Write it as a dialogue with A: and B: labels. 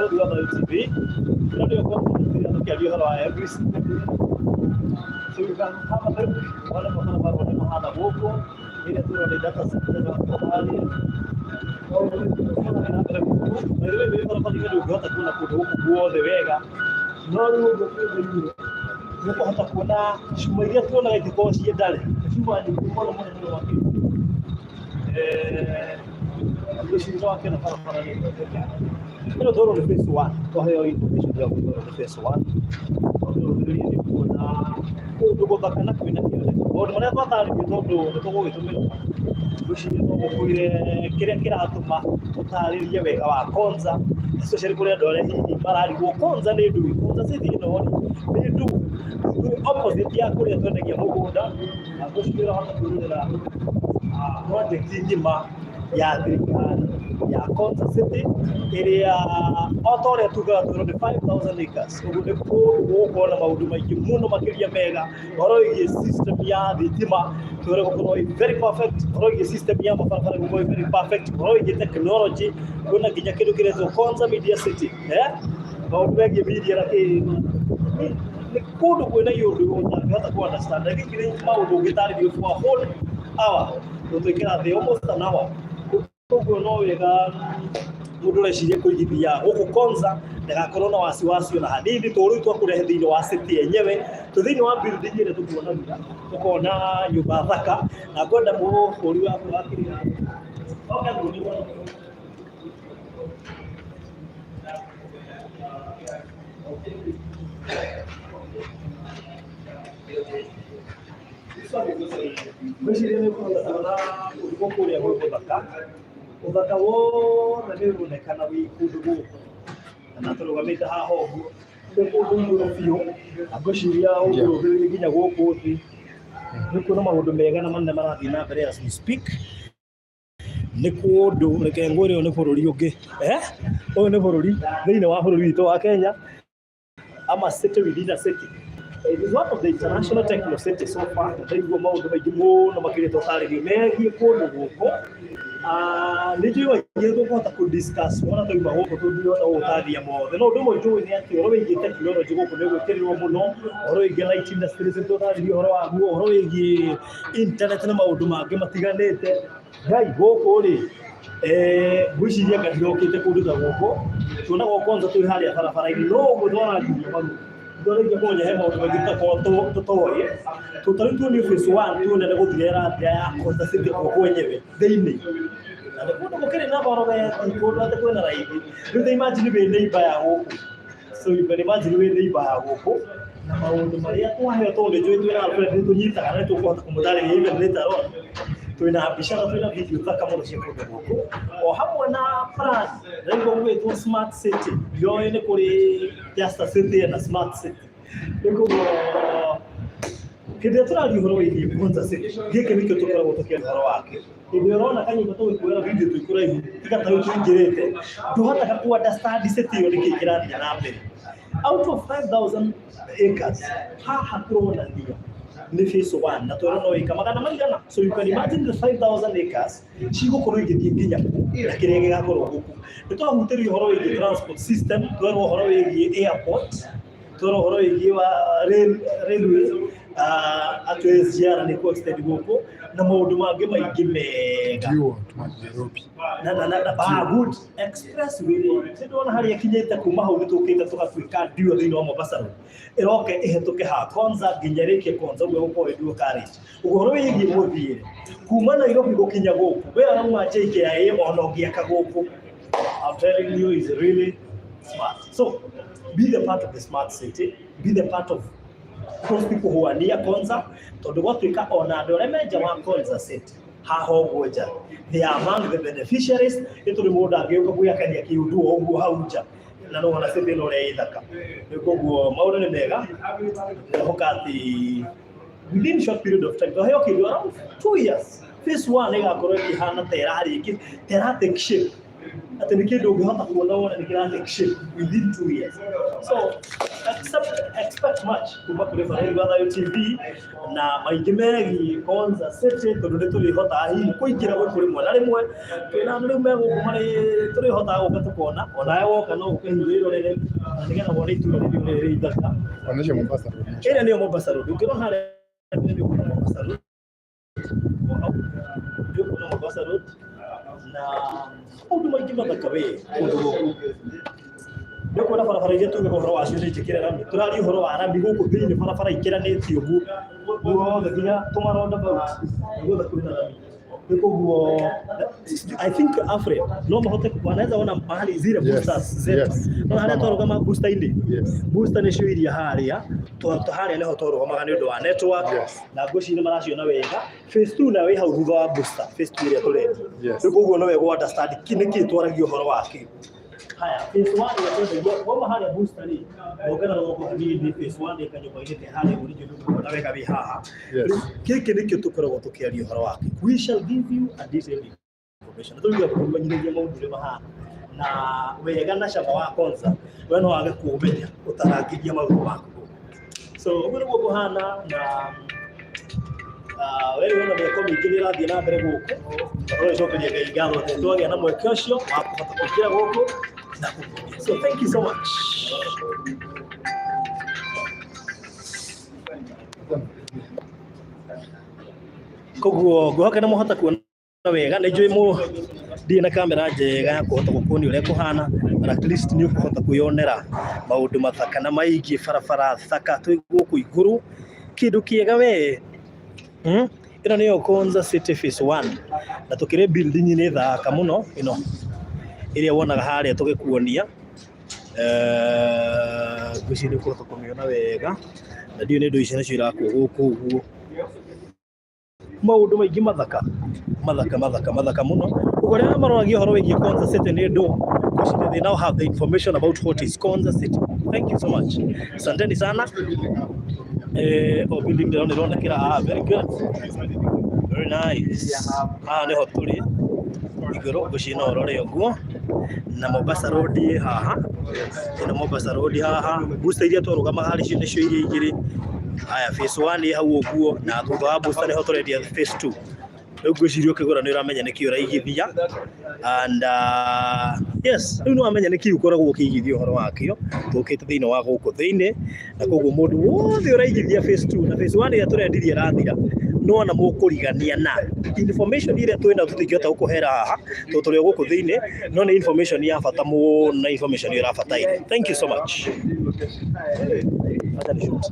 A: Mwĩrori wa Thayũ TV, ĩno nĩyo content ĩrĩa tũkĩaria ũhoro wa every single day. So you can have a look wone mabarabara ũrĩa mahana gũkũ, ĩrĩa tũrona data center ya harĩa. Maũndũ maingĩ marathiĩ na mbere gũkũ. By the way, wĩ barabara-inĩ ndũngĩhota kuona kũndũ gũkũ guothe wega, no rĩu ũguo kwĩ thĩiniĩ nĩ ũkũhota kuona cuma iria tuonaga ingĩkorwo ciĩ ndare, nĩ cuma nyingĩ mũno mũno mũno makĩria. Ngwĩciria no akĩona barabara nĩ ĩthondeke. Ĩno twerwo nĩ phase one, twaheo information ya kwĩrwo nĩ phase one. Tondũ nĩ kuona kũndũ gũthaka na kwĩna kĩoneki. Maũndũ marĩa twatarĩrio tondũ nĩ tũgũgĩtũmĩrwo, ngwĩciria no mũkwĩre kĩrĩa kĩratũma tũtarĩrie wega wa Konza, especially kũrĩ andũ arĩa hihi mararigwo Konza nĩ ndũĩ. Konza city ĩno rĩ, nĩ ndũĩ. Twĩ opposite ya kũrĩa twendagia mũgũnda, na ngwĩciria ũrahota kwĩrorera project ng'ima ya thirikari ya Konza City ĩrĩa o ta ũrĩa tugaga twĩrwo nĩ 5000 acres. Ũguo nĩ kũndũ gũgũkorwo na maũndũ maingĩ mũno makĩria mega ũhoro wĩgiĩ system ya thitima twĩrwo gũkorwo ĩ very perfect, ũhoro wĩgiĩ system ya mabarabara gũkorwo ĩ very perfect, ũhoro wĩgiĩ technology kwĩna nginya kĩndũ kĩretwo Konza Media City, maũndũ megiĩ media na kĩ nĩ kũndũ kwĩna iũndũ ũtangĩhota kũ understand. I think nĩ maũndũ ũngĩtarĩrio for a whole hour, gũtwĩkĩra thĩ almost an hour. Koguo no wega mũndũ ũreciria kũigithia gũkũ Konza ndagakorwo na wasiwasi ona hanini, tondũ rĩu twakũrehe thĩinĩ wa city yenyewe, twĩ thĩinĩ wa building ĩrĩa tũkuonagia, tũkona nyũmba thaka, na ngwenda mũhũri waku wa kĩrĩa oke nguonie. Ngwĩciria nĩ ũkũhota kuona kũndũ kũrĩa gwĩ gũthaka, ũthaka wothe nĩ ũronekana wĩ kũndũ gũkũ, na tũrũgamĩte haha ũguo, nĩ kũndũ igũrũ biũ, na ngwĩciria ũngĩrũthĩrĩria nginya gũkũ thĩ, nĩ ũkuona maũndũ mega na manene marathiĩ na mbere as we speak. Nĩ kũndũ, reke ngwĩre ũyũ nĩ bũrũri ũngĩ, ũyũ nĩ bũrũri thĩinĩ wa bũrũri witũ wa Kenya, ama city within a city. It is one of the international techno city so far. Ndaigua maũndũ maingĩ mũno makĩria tũtarĩrio megiĩ kũndũ gũkũ. Nĩ njũĩ maingĩ tũkũhota kũ discuss wona twauma gũkũ tũngĩhota gũgũtarĩria mothe. No ũndũ ũmwe njũĩ nĩ atĩ ũhoro wĩgiĩ technology gũkũ nĩ ũgwĩkĩrĩrwo mũno, ũhoro wĩgiĩ light industries nĩ tũtarĩrio ũhoro waguo, ũhoro wĩgiĩ internet na maũndũ mangĩ matiganĩte. Ngai gũkũ rĩ, ngwĩciria anga ndirokĩte kũndũ ta gũkũ, tuonaga o kwanza twĩ harĩa barabara-inĩ, no ũguo twarangirie maru twarĩkia kũmenya he maũndũ maingĩ tũtakorwo tũtoĩ. Tondũ ta rĩu tuonio phase one tuone nĩ gũthira ĩrathira ya Konza City kuo kwenyewe thĩinĩ. Na nĩ kũndũ gũkĩrĩ na thorobeti, kũndũ atĩ kwĩna raithi. Rĩu ta imagine wĩ neighbor ya gũkũ. So you can imagine wĩ neighbor ya gũkũ na maũndũ marĩa twaheo tondũ nĩ njũĩ twĩna Alfred nĩ tũnyitaga na nĩ tũkũhota kũmũtarĩria even later on. Twĩna mbica na twĩna video thaka mũno cia kũndũ gũkũ o hamwe na plan ndaigua gwĩtwo smart city. Ndioĩ nĩ kũrĩ just a city and a smart city. Rĩu koguo hĩndĩ ĩrĩa tũraria ũhoro wĩgiĩ Konza City, gĩkĩ nĩkĩo tũkoragwo tũkĩaria ũhoro wakĩo. Hĩndĩ ĩrĩa ũrona kanyũmba tũgĩkuoera video twĩ kũraihu tiga ta rĩu tũingĩrĩte, ndũhotaga kũ understand city ĩyo nĩkĩĩ kĩrathiĩ na mbere. Out of 5000 acres, haha tũronania nĩ phase one na twerwo no ĩka magana maigana. So you can imagine the 5000 acres cigũkorwo igĩthiĩ nginya kũ na kĩrĩa gĩgakorwo gũkũ. Nĩ twahutĩrio ũhoro wĩgiĩ transport system, twerwo ũhoro wĩgiĩ airport, twerwo ũhoro wĩgiĩ wa railway, atĩ SGR nĩ kũ extend gũkũ na maũndũ mangĩ maingĩ mega.
B: Do you want one Nairobi?
A: Na good expressway nĩ ndona harĩa ĩkinyĩte kuma hau nĩ tũkĩte tũgatuĩka ndio thĩinĩ wa Mombasa Road ĩroke ĩhetũke ha Konza nginya ĩrĩkie Konza ũguo ĩgũkorwo ĩ dual carriage. Ũguo ũhoro wĩgiĩ mũthiĩre kuma Nairobi gũkinya gũkũ we arauma JKIA ona ũngĩaka gũkũ, I'm telling you, is really smart. So be the part of the smart city, be the part of those people who are near Konza, tondũ gwatuĩka ona andũ arĩa me nja wa Konza City haha ũguo nja, they are among the beneficiaries. Nĩ tũrĩ mũndũ angĩũka gwĩakania kĩũndũ o ũguo hau nja na no wona city ĩno ũrĩa ĩ thaka. Rĩu koguo maũndũ nĩ mega, ndĩrehoka atĩ within short period of time, twaheo kĩndũ around 2 years, phase one ĩgakorwo ĩkĩhana ta ĩrarĩki, ta ĩra take shape. Atĩ nĩ kĩndũ ũngĩhota kuona wone nĩ kĩra take shape within 2 years. So expect much kuma kũrĩ Bareri wa Thayũ TV na maingĩ megiĩ Konza City, tondũ nĩ tũrĩhotaga hihi kũingĩra gũkũ rĩmwe na rĩmwe. Twĩna andũ rĩu me gũkũ marĩ tũrĩhotaga gũka tũkona, onawe woka no ũke hihi wĩrorere na nĩgetha wone itũra rĩrĩ ũrĩa rĩ ithaka.
B: Onyesha Mombasa Road.
A: Ĩrĩa nĩyo Mombasa Road. Ũngĩrora harĩa mbere nĩ ũkuona Mombasa Road. O hau nĩ ũkuona Mombasa Road na maũndũ maingĩ mathaka we kũndũ gũkũ. Nĩ ũkuona barabara iria tugaga ũhoro wacio nĩ njĩkĩre rami. Tũraria ũhoro wa rami gũkũ thĩinĩ, barabara ikĩranĩtio ũguo guothe nginya tũma roundabout guothe kwĩna rami. Nĩ koguo I think Alfred no mahote wanaweza ona mahali zile boosters zetu. No harĩa twarũgama booster-inĩ. Booster nĩcio iria harĩa harĩa nĩho twarũgamaga nĩ ũndũ wa network. Na ngwĩciria nĩ maraciona wega. Phase 2 nayo ĩ hau thutha wa booster, phase 2 ĩrĩa tũrendia. Rĩu koguo no wega understand nĩkĩ twaragia ũhoro wakĩo. Haya, phase 1 ĩrĩa twendagia wauma harĩa booster rĩ, woke na rũgongo hanini, phase 1 ĩ kanyũmba-inĩ ke harĩa ũguo, ningĩ ndũkuona wega wĩ haha. Rĩu gĩkĩ nĩkĩo tũkoragwo tũkĩaria ũhoro wakĩo. We shall give you a detailed information. Tũrĩa kũmenyithia maũndũ ũrĩa mahana na wega na cama wa Konza, we no wage kũũmenya ũtarangĩria maũndũ maku. So ũguo nĩguo kũhana na we rĩu wĩna mĩako mĩingĩ nĩ ĩrathiĩ na mbere gũkũ, na tũgĩcokeria Ngai ngatho atĩ twagĩa na mweke ũcio wa kũhota kũingĩra gũkũ na kũkuonia. So thank you so much. Koguo ngwĩhoka nĩ mwahota kuona wega. Nĩ njũĩ mũ ndirĩ na kamera njega ya kũhota gũkuonia ũrĩa kũhana, but at least nĩ ũkũhota kwĩyonera maũndũ mathaka na maingĩ, barabara thaka, twĩ gũkũ igũrũ, kĩndũ kĩega we. Ĩno nĩyo Konza City Phase 1 na tũkĩrĩ building-inĩ thaka mũno ĩno ĩrĩa wonaga harĩa tũgĩkuonia. Ngwĩciria nĩ ũkũhota kũmĩona wega na ndiũĩ nĩ ndũ ici nacio irakwo gũkũ ũguo, maũndũ maingĩ mathaka mathaka mathaka mathaka mũno. Koguo arĩa maroragia ũhoro wĩgiĩ Konza City nĩ ndũ, ngwĩciria they now have the information about what is Konza City. Thank you so much, asanteni sana. O building ndĩrona ĩronekera haha. Very good, very nice. Haha nĩho tũrĩ igũrũ, ngwĩciria no ũrore ũguo na Mombasa Road ĩ haha, ĩno Mombasa Road haha, booster iria twarũgamaga harĩ cio nĩcio iria igĩrĩ. Haya, phase 1 ĩ hau ũguo na thutha wa booster nĩho tũrendia phase 2. Rĩu ngwĩciria ũkĩgũra nĩ ũramenya nĩkĩ ũraigithia and yes, rĩu nĩ wamenya nĩkĩ ũkoragwo ũkĩigithia ũhoro wakĩo. Tũkĩte thĩinĩ wa gũkũ thĩinĩ na koguo mũndũ wothe ũraigithia phase 2 na phase 1 ĩrĩa tũrendirie ĩrathira, nona mũkũrigania na information ĩrĩa twĩna tũtingĩhota gũkũhera haha tondũ tũrĩ o gũkũ thĩinĩ, no nĩ information ya bata mũno na information ĩrabataire. Thank you so much. Acha ni shoot.